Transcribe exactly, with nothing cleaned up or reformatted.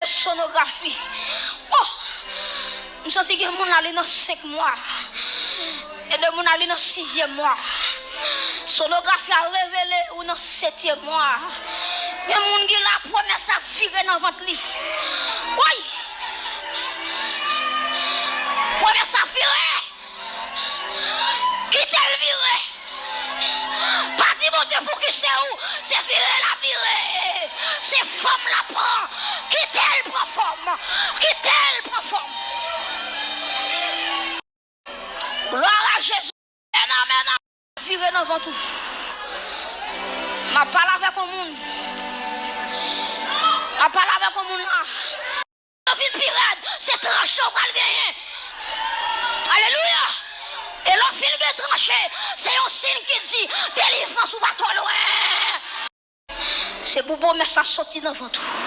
Sonografi. Oh! M santi gen moun la li nan senk mwa. Gen de moun la li nan sizyèm mwa. Sonografi a revele ou nan setyèm mwa. Gen moun ki la pwomès la vire nan vant li. Woy! Pwomès la vire! Kite l vire! Pa di Bondye pou ki se ou, se vire l ap vire. Se fòm l ap pran. Kite l pran fòm. Kite l pran fòm. Glwa a Jezi. Amèn, amèn, amèn. Vire nan vant ou. M ap pale avèk yon moun. M ap pale avèk yon moun la. Yo vin pi rèd, se tranche w pral genyen. Alelouya! E lè w fin gen tranche, se yon siy ki di delivrans ou pa twò lwen. Se pou pwomès la soti nan vant ou.